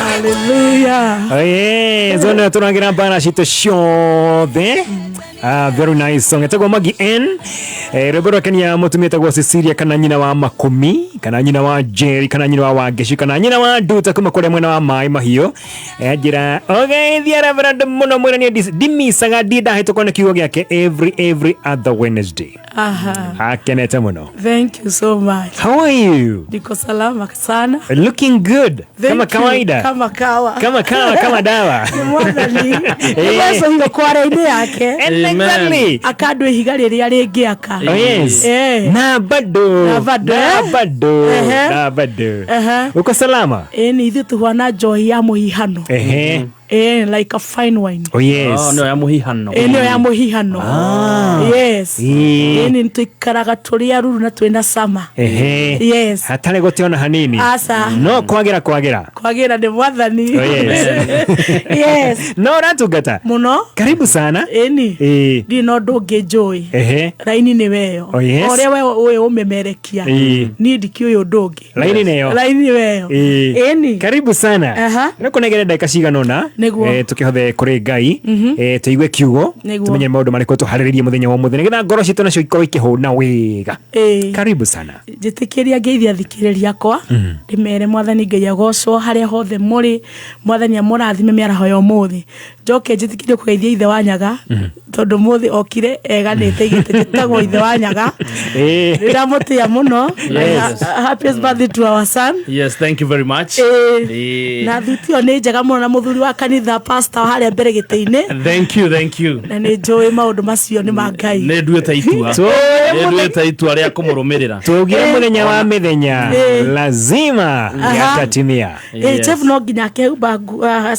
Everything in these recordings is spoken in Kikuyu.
Hallelujah. Yes, ona tũragĩra mbara citũ ciothe. Ah, very nice song. Etagwo Maggie N. Eh, rwĩmbo rwakenia mũtumia etagwo Cecilia kana nyina wa Makũmi kana nyina wa Jerry kana nyina wa Wangeci kana nyina wa Nduta kuma kũrĩa mwena wa Maĩ Mahiũ. Eh, njĩra ũgeithia Reverend mũno mwĩra niĩ ndimicaga ndiĩ ndahĩtũkwo nĩ kiugo gĩake every other Wednesday. Aha. Akenete mũno. Thank you so much. How are you? Niko salama sana. Looking good. Thank Kama you. kawaida. Kama kawa. Kama kawa kama dawa. Nĩ Mwathani. Eh. Yesu higo kwara-inĩ yake. Exactly. Akandũ ihiga rĩrĩa rĩngĩaka. Oh, yes. Eh. Na bado. Na bado, Na eh? bado. Ehe. Na bado. Ehe. Uko salama? Ĩni ithuĩ tũhuana njohi ya mũhihano. Ehe. Like a fine wine. Oh yes. Oh, nĩyo ya mũhihano. Ĩĩ nĩyo ya mũhihano. Ah. Yes. Ĩĩ. Ĩni tũikaraga tũrĩ aruru na twĩna cama. Ehe. Yes. Hatarĩ gũteona hanini. Aca. No kwagĩra kwagĩra. Kwagĩra nĩ Mwathani. Oh, yes. Yes. No ũratungata? Mũno. Karibu sana. Ĩni. Ĩĩ. Ndirĩ na ũndũ ũngĩ njũĩ. Ehe. Raini nĩ weyo. Oh, yes. O ũrĩa we ũĩ ũmemerekia. Ĩĩ. Niĩ ndikĩũĩ ũndũ ũngĩ. Laini nĩyo. Raini nĩ weyo. Ĩĩ. Ĩni. Karibu sana. Aha. Nĩ kũnengere ndagĩka cigana ũna. Nĩguo. Eh, tũkĩhothe kũrĩ Ngai. Eh, tũigue kiugo. Nĩguo. Tũmenye maũndũ marĩkũ tũharĩrĩrie mũthenya wa ũmũthĩ nĩgetha ngoro citũ nacio ikorwo ikĩhũna wega. Ĩĩ. Karibu sana. Njĩtĩkĩria ngeithia athikĩrĩria akwa ndĩmere Mwathani Ngai agocwo harĩa hothe mũrĩ. Mwathani amũrathime mĩaraho ya ũmũthĩ. Njoke njĩtĩkĩrie kũgeithia ithe wa Nyaga tondũ mũthĩ okire eganĩte igĩte njĩtagwo ithe wa Nyaga. Ĩĩ. Nĩ ndamũtĩa mũno. Yes. Happiest birthday to our son. Yes, thank you very much. Ĩĩ. Ĩĩ. Na thuti ĩyo nĩ njega mũno na mũthuri wa kanitha pastor harĩa mbere gĩtĩ-inĩ. Thank you, thank you. Na nĩ njũĩ maũndũ macio nĩ ma Ngai. Nĩ nduĩte itua. Tũĩ Nĩ nduĩte itua rĩa kũmũrũmĩrĩra. Tuugire mũthenya wa mĩthenya Ĩĩ. lazima Aha. yatatimia. Ĩĩ, Jeff no nginya akehumba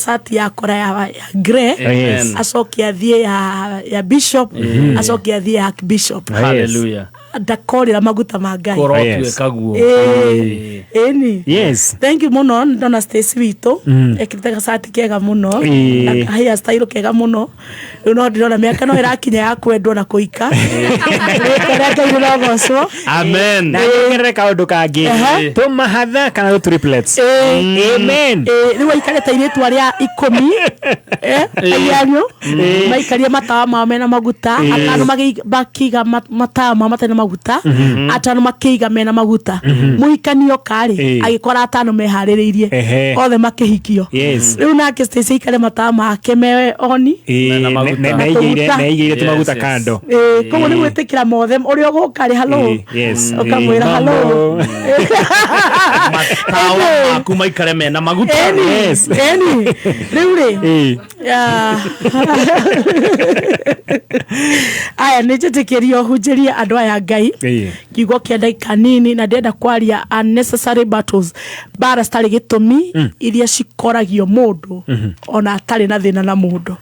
cati ya kora ya grey. Yes. Acoke athiĩ ya bishop, acoke athiĩ ya archbishop. Yes. Hallelujah. Ndakorĩra maguta ma Ngai. Kũrotuĩka guo. Ĩĩ. Ĩni. Yes. Thank you mũno ndona Stacy witũ ekĩrĩte gacati kega mũno Ĩĩ. na hair style kega mũno. Rĩu no ndĩrona mĩaka no ĩrakinya ya kwendwo na kũika. Rĩtwa rĩa Ngai rĩrogocwo. Amen. Na nyongerere kaũndũ kangĩ. Tũmahatha kana tũ triplets. Ĩĩ. Amen. Ĩĩ, rĩu aikarĩte airĩtu arĩa 10 aianyu maikarie matawa mao mena maguta. Atano makiiga matawa mao matarĩ na maguta, atano makĩiga mena maguta. Mũhikanio karĩ agĩkora atano meharĩrĩirie. Ehe. Othe makĩhikio. Yes. Rĩu nake Stacy aikare matawa make me oni. Ĩĩ, Mena maguta. na eigĩire Yes, tũmaguta yes. kando. Ĩĩ, koguo nĩ gwĩtĩkĩra mothe ũrĩa ũgũka rĩ halo. Ĩĩ, yes. Ũkamwĩra Ĩĩ, halo. mambo. Matawa maku maikare mena maguta. Ĩni. Yes. Ĩni. Rĩu rĩ Ĩĩ. Aya nĩ njĩtĩkĩrio hunjĩrie andũ aya Ngai Ĩĩ. kiugo kĩa ndagĩka nini na ndĩrenda kwaria unnecessary battles, mbara citarĩ gĩtũmi iria cikoragio mũndũ ona atarĩ na thĩna na mũndũ.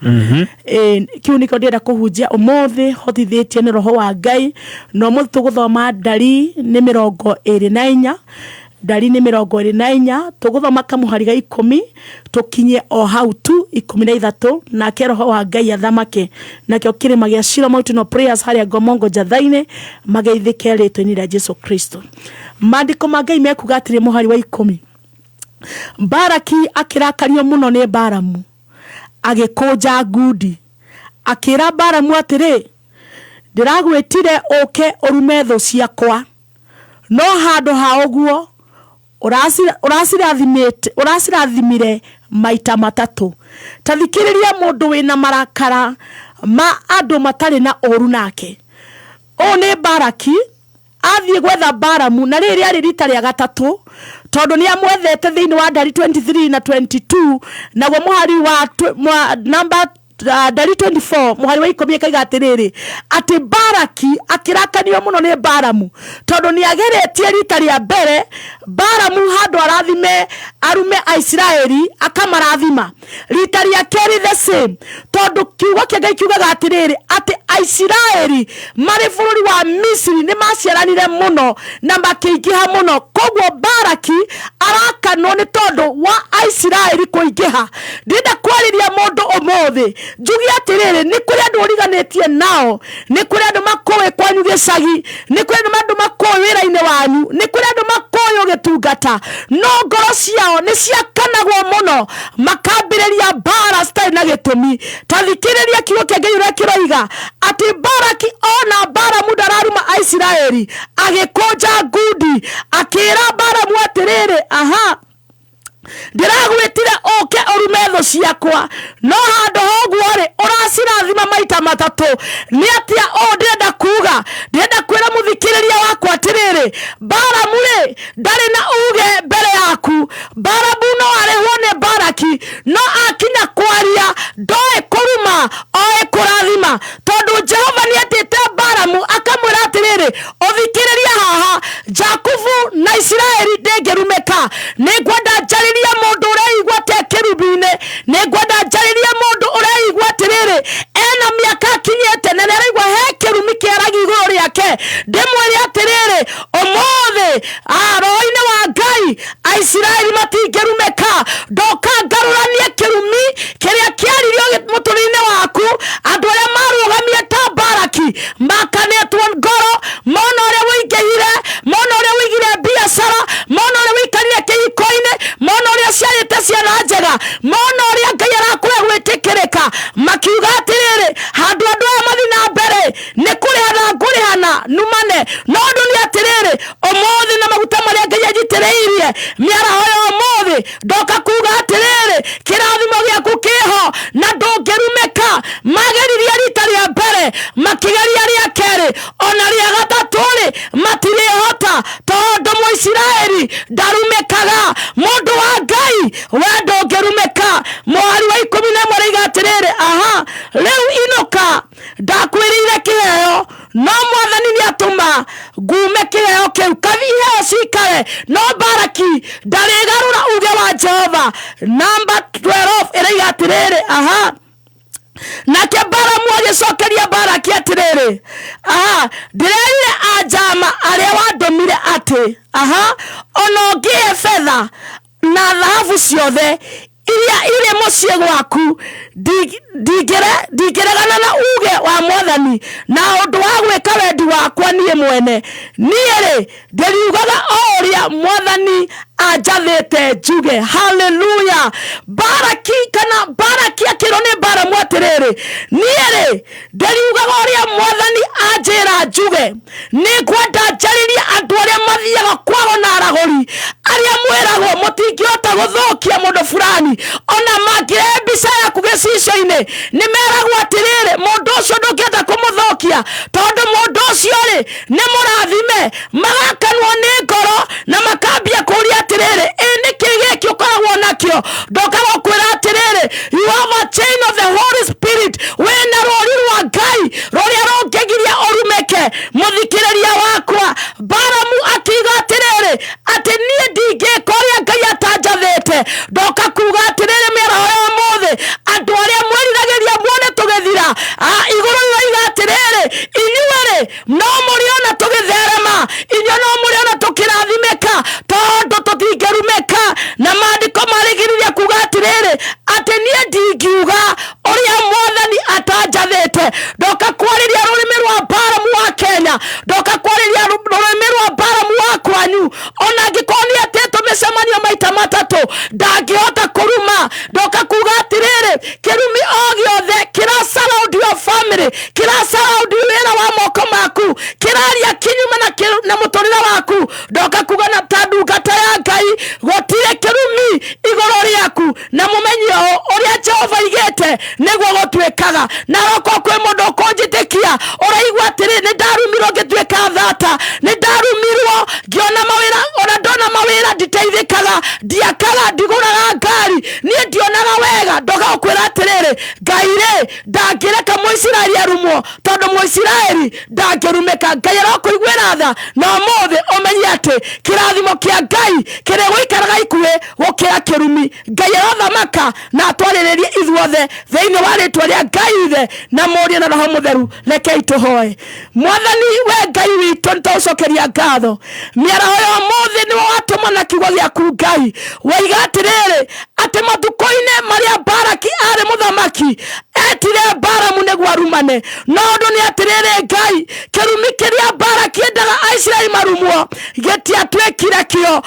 Ĩĩ, kĩu nĩkĩo ndĩrenda kũhunjia ũmũthĩ hotithĩtie nĩ roho wa Ngai. Na ũmũthĩ tũgũthoma Ndari nĩ 24, Ndari nĩ 24, tũgũthoma kamũhari ga 10 tũkinye o hau tu 13, nake roho wa Ngai athamake. Nakĩo kĩrĩma gĩa Shilo Mountain of Prayers harĩa Ngomongo Njatha-inĩ mageithĩke rĩtwa-inĩ rĩa Jesu Kristo. Maandĩko ma Ngai mekuga atĩrĩ, mũhari wa 10, Baraki akĩrakario mũno nĩ Balamu, agĩkũnja ngundi, akĩra Balamu atĩrĩ, ndĩragwĩtire ũke ũrume thũ ciakwa, no handũ ha ũguo ũracirathimire maita matatũ. Ta thikĩrĩria mũndũ wĩna marakara ma andũ matarĩ na ũru nake. Ũũ nĩ Baraki athiĩ gwetha Balamu, na rĩrĩ rĩarĩ rita rĩa gatatũ, tondũ nĩ amwethete thĩinĩ wa Ndari 23 na 22, naguo mũhari wa namba Ndari 24 mũhari wa 10 ĩkaiga atĩrĩrĩ, atĩ Baraki akĩrakanio mũno nĩ Balamu tondũ nĩ ageretie rita rĩa mbere Balamu handũ arathime arume Aisiraeli akamarathima, rita rĩa kerĩ the same, tondũ kiugo kĩa Ngai kiugaga atĩrĩrĩ, atĩ Aisiraeli marĩ bũrũri wa Misiri nĩ maciaranire mũno na makĩingĩha mũno. Koguo Baraki arakanwo nĩ tondũ Wa Aisiraeli kũingĩha, ndĩrenda kwarĩria mũndũ ũmũthĩ njuge atĩrĩrĩ, nĩ kũrĩ andũ ũriganĩtie nao, nĩ kũrĩ andũ makũĩ kwanyu gĩcagi, nĩ kũrĩ andũ makũĩ wĩra-inĩ wanyu, nĩ kũrĩ andũ makũĩ ũgĩtungata, no ngoro ciao nĩ ciakanagwo mũno, makambĩrĩria mbara citarĩ na gĩtũmi. Ta thikĩrĩria kiugo kĩa Ngai ũrĩa kĩroiga atĩ Baraki ona Baramu ndararuma Aisiraeli, agĩkũnja ngundi akĩra Baramu atĩrĩrĩ, aha, ndĩragwĩtire ũke ũrume thũ ciakwa, no handũ ha ũguo rĩ, ũracirathima maita matatũ. Nĩ atĩa ũũ ndĩrenda kuga? Ndĩrenda kwĩra mũthikĩrĩria wakwa atĩrĩrĩ, Baramu rĩ, ndarĩ na uge mbere yaku. Baramu no arĩhwo nĩ Baraki, no akinya kwaria ndoĩ kũruma, oĩ kũrathima, tondũ Jehova nĩ etĩte Baramu akamwĩra atĩrĩrĩ, ũthikĩrĩrie haha, Jakubu na Isiraeli ndĩngĩrumĩka. Nĩ ngwenda njarĩrie mũndũ ũreigua te kĩrumi-inĩ, nĩ ngwenda njarĩrie mũndũ ũreigua atĩrĩrĩ, ena mĩaka akinyĩte na nĩaraigua he kĩrumi kĩaragia igũrũ rĩake. Ndĩmwĩre atĩrĩrĩ, ũmũthĩ roho-inĩ wa Ngai Aisiraeli matingĩrumĩka. Ndoka ngarũranie kĩrumi kĩrĩa kĩaririo mũtũrĩre-inĩ waku. Andũ arĩa marũgamie ta Baraki makanĩtwo ngoro, mona ũrĩa wĩingĩhire, mona ũrĩa wĩigire biacara, mona ũrĩa wĩikarire kĩhiko-inĩ, mona ũrĩa ciarĩte ciana njega, mona ũrĩa Ngai arakũhe gwĩtĩkĩrĩka, makiuga atĩrĩrĩ, handũ andũ aya mathiĩ na mbere nĩ kũrĩhana ngũrĩhana numane. No ũndũ nĩ atĩrĩrĩ, ũmũthĩ na maguta marĩa Ngai anjitĩrĩirie mĩaraho ya ũmũthĩ, ndoka kuga atĩrĩrĩ, kĩrathimo gĩaku kĩho na ndũngĩrumĩka. Mageririe rita rĩa mbere, makĩgeria rĩa kerĩ, ona rĩa gatatũ rĩ, matirĩhota, tondũ Mũisiraeli ndarumĩkaga. Mũndũ wa Ngai, we ndũngĩrumĩka. Mũhari wa 11 rĩiga atĩrĩrĩ, aha, rĩu inũka, ndakwĩrĩire kĩheo, no Mwathani nĩ atũma ngume kĩheo kĩu, kathi iheo cikare. No Baraki ndarĩgarũra uge wa Jehova. Namba 12 ĩraiga atĩrĩrĩ, aha, nake Baramu agĩcokeria Baraki atĩrĩrĩ, aha, ndĩrerire anjama arĩa wandũmire atĩ, aha, ona ũngĩhe betha na thahabu ciothe iria irĩ mũciĩ gwaku, ndingĩregana na uge wa Mwathani na ũndũ wa gwĩka wendi wakwa niĩ mwene. Niĩ rĩ, ndĩriugaga o ũrĩa Mwathani anjathĩte njuge. Haleluya! Baraki kana Baraki akĩrwo nĩ Baramu atĩrĩrĩ, niĩ rĩ, ndĩriugaga ũrĩa Mwathani anjĩra njuge. Nĩ ngwenda njarĩrie andũ arĩa mathiaga kwago na aragũri, arĩa mwĩragwo mũtingĩhota gũthũkia mũndũ fulani, ona mangĩrehe mbica yaku gĩcicio-inĩ, nĩ meragwo atĩrĩrĩ, mũndũ ũcio ndũngĩhota kũmũthũkia tondũ mũndũ ũcio rĩ, nĩ mũrathime. Magakanwo nĩ ngoro na makambia kũria atĩrĩrĩ, ĩ nĩkĩ gĩkĩ ũkoragwo nakĩo? Ndoka gũkwĩra atĩrĩrĩ, you have a chain of the Holy Spirit. Wĩna rũri rwa Ngai rũrĩa rũngĩgiria ũrumĩke. Mũthikĩrĩria wakwa, Baramu akiuga atĩrĩrĩ, atĩ niĩ ndingĩka ũrĩa Ngai atanjathĩte. Ndoka kuga atĩrĩrĩ, mĩaraho ya ũmũthĩ, andũ arĩa mwĩriragĩria muone tũgĩthira, igũrũ rĩroiga atĩrĩrĩ, inyuĩ rĩ, no mũrĩona tũgĩtherema, inyuĩ no mũrĩona tũkĩrathimĩka, tondũ tũtingĩrumĩka. Na maandĩko marĩgĩrĩria kuga atĩrĩrĩ, atĩ niĩ ndingiuga ũrĩa Mwathani atanjathĩte. Ndoka kwarĩria rũrĩmĩ rwa Baramu wa Kenya, ndoka kwarĩria rũrĩmĩ rwa Baramu wa kwanyu, ona angĩkorwo nĩ etĩtwo mĩcemanio maita matatũ, ndangĩhota kũruma. Ndoka kuga atĩrĩrĩ, kĩrumi o gĩothe kĩra surround your family, kĩra surround wĩra wa moko maku, kĩraria kinyume na mũtũrĩre waku, ndoka kuga na ta ndungata ya Ngai, gũtirĩ kĩrumi igũrũ rĩaku. Na mũmenye ũũ, ũrĩa Jehova aigĩte nĩguo gũtuĩkaga. Na okorwo kwĩ mũndũ ũkũnjĩtĩkia, ũraigua atĩrĩ, nĩ ndarumirwo ngĩtuĩka thata, nĩ ndarumirwo ngĩona mawĩra, ona ndona mawĩra nditeithĩkaga, ndiakaga, ndigũraga ngari, niĩ ndionaga wega. Ndoka gũkwĩra atĩrĩrĩ, Atĩrĩrĩ, Ngai rĩ ndangĩreka Mũisiraeli arumwo, tondũ Mũisiraeli ndangĩrumĩka. Ngai arokũiguĩra tha, na ũmũthĩ ũmenye atĩ kĩrathimo kĩa Ngai kĩrĩgũikaraga ikuhĩ gũkĩra kĩrumi. Ngai arothamaka na atwarĩrĩrie ithuothe thĩinĩ wa rĩtwa rĩa Ngai Ithe na Mũriũ na Roho Mũtheru. Rekei tũhoe. Mwathani we Ngai witũ, nĩtwaũcokeria ngatho mĩaraho ya ũmũthĩ, nĩwe watũma na kiugo gĩaku. Ngai waiga atĩrĩrĩ, atĩ matukũ-inĩ marĩa Baraki arĩ mũthamaki, etire Baramu nĩguo arumane. No ũndũ nĩ atĩrĩrĩ, Ngai, kĩrumi kĩrĩa Baraki endaga Aisiraeli marumwo gĩtiatuĩkire kĩo.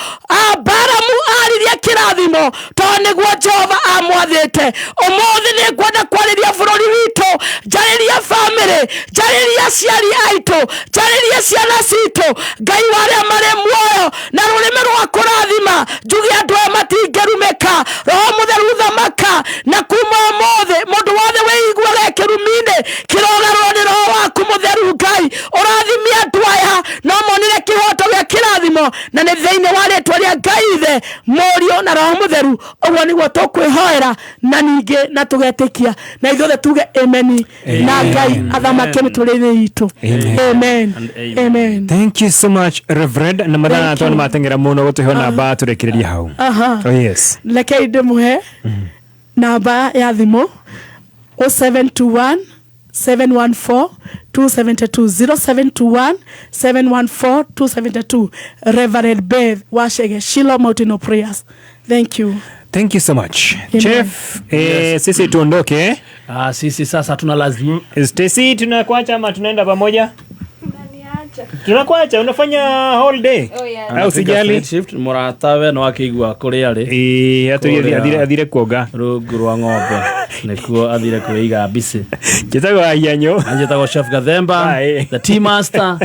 Baramu aririe kĩrathimo tondũ nĩguo Jehova amwathĩte. Ũmũthĩ nĩ ngwenda kwarĩria bũrũri witũ, njarĩrie bamĩrĩ, njarĩrie aciari aitũ, njarĩrie ciana citũ, Ngai wa arĩa marĩ muoyo, na rũrĩmĩ rwa kũrathima njuge andũ aya matingĩrumĩka. Roho Mũtheru thamaka, na kuma ũmũthĩ mũndũ wothe wĩiguaga kĩrumi-inĩ kĩrogarũrwo nĩ Roho waku Mũtheru. Ngai, ũrathime andũ aya no monire kĩhoto gĩa kĩrathimo, na nĩ thĩinĩ wa rĩtwa rĩa Ngai Ithe, Mũriũ na Roho Mũtheru ũguo nĩguo tũkwĩhoera na ningĩ na tũgetĩkia, na ithuothe tuge ameni, na Ngai athamake mĩtũrĩre itũ. Amen. And amen. Amen. Thank you so much, Reverend. Na mathaa Thank tondũ you. mateng'era mũno gũtũhe namba tũrĩkĩrĩria hau. Aha. Oh yes. Rekei ndĩmũhe namba ya thimũ, 0721 714 272, 0721 714 272. Reverend Beth Wachege, Shiloh Mountain of Prayers. Thank you. Thank you so much. Amen. Chef, sisi tuondoke. Ah, sisi sasa tuna lazima Stacy, tunakuacha ama tunaenda pamoja? Tunakuacha, unafanya whole day. Oh, yeah. Au sijali. Shift mũratawe no akĩigua kũrĩa arĩ. Eh, aturie Kũrĩa. athire kuonga. Rungu rwa ng'ombe nĩkuo athire kwĩiga mbicĩ. Njĩtagwo Ahianyo. Anjĩtagwo Chef Gathemba, Aye. the tea master.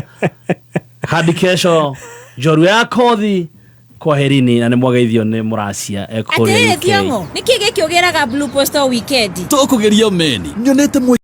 Hadi kesho, njoru ya kothi, kwaherini, na nĩ mwageithio nĩ mũracia ekũrĩa Atirĩrĩ UK. Thiong'o, nĩkĩ gĩkĩ ũgĩraga Blue Post o weekend? Tũkũgeria meni nyonete mwe.